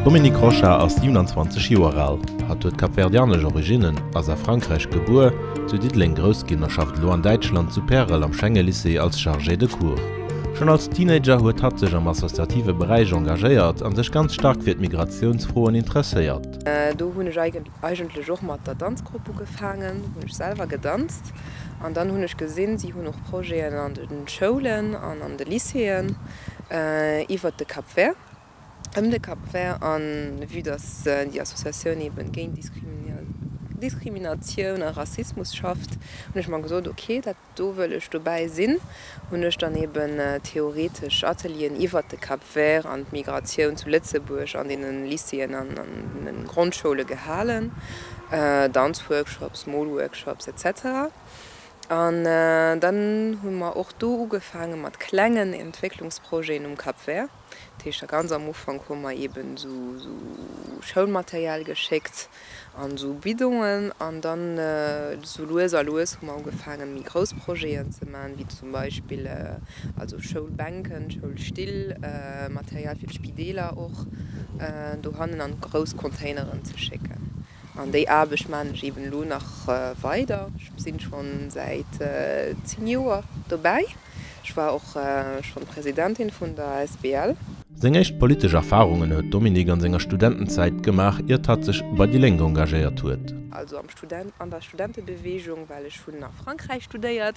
D'Dominique Rocha ass 27 Joer al. Hatt huet kapverdianesch Originnen, ass a Frankräich gebuer, zu Diddeleng grouss ginn a schafft elo an Däitschland zu Pärel am Schenge-Lycée als Chargée de cours. Schonn als Teenager huet hatt sech am associative Beräich engagéiert a sech ganz staark fir d'Migratiounsfroen interesséiert. Do hunn ech eigentlech och mat der Danzgrupp ugefaangen, do hunn ech selwer gedanzt an dann hunn ech gesinn, si hunn och Projeten an de Schoulen an an de Lycéeën iwwert de Cap Vert, ëm de Cap Vert an vue dass déi Associatioun eben géint Diskriminatioun a Rassismus schafft, hunn ech mer gesot, ok, dat Do wëll ech dobäi sinn, hunn ech dann eben theoretesch Atelieren iwwert de Cap Vert an d'Migratioun zu Lëtzebuerg an deene Lycéeën an an den Grondschoule gehalen, Danzworkshops, Molworkshops etc. An dann hu mer och do ugefaange mat klengen Entwécklungsprojeten um Cap Vert. Dat heescht, ganz am Ufank hu mer eben esou Schoulmaterial geschéckt an esou Bidongen an dann esou lues a lues hu mer ugefaangen, méi grouss Projeten ze man, wéi zum Beispill also Schoulbänken, Schoulstill, Material fir d'Spideeler och dohannen an grouss Containeren ze schécken. An déi Aarbecht man ech eben elo nach weider. Ech sinn schonn säit 10 Joer dobäi. Ech war och schonn Presidentin vun der asbl. Seng éischt politesch Erfarungen huet d'Dominique an senger Studentenzäit gemaach, iert hatt sech bei déi Lénk engagéiert huet. Also am Student, an der Studentebeweegung, well ech hunn a Frankräich studéiert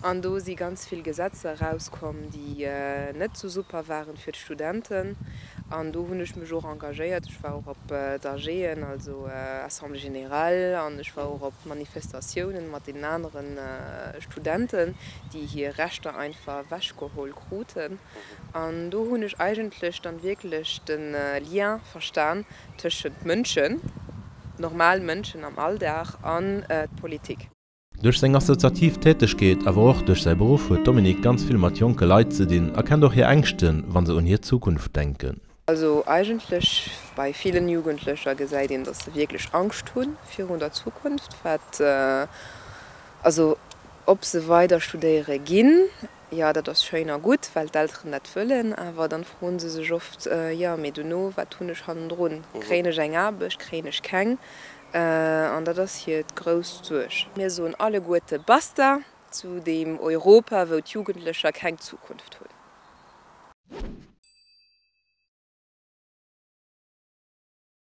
an do si ganz vill Gesetzer erauskomm, déi net sou super waren fir d'Studenten an do hunn ech mech och engagéiert. Ech war och op d'AGen, also Assemblée générale, an ech war och op Manifestatiounen mat deenen aneren Studenten, déi hir Rechter einfach ewechgeholl kruten. An do hunn ech eigentlech dann wierklech de Lien verstan tëschent Mënschen, normal Mënschen am Alldag, an d'Politik. Duerch seng assoziativ Tätegkeet, awer och duerch säi Beruff huet d'Dominique ganz vill mat jonke Leit ze dinn a kennt och hir Ängschten, wa se un hir Zukunft denken. Also eigentlech bei villen Jugendlecher gesäit een, dass se wierklech Angscht hu virun der Zukunft, wat also ob se weider studéiere ginn, jo dat ass schéin a gutt, well d'Elteren dat wëllen, awer dann froen se sech oft, jo mee dono, wat hunn ech hannendrun, kréien ech eng Aarbecht, kréien ech keng? An dat ass hir grouss Suerg. Mir soen alleguerte Basta zu deem Europa, wou d'Jugendlecher keng Zukunft hunn.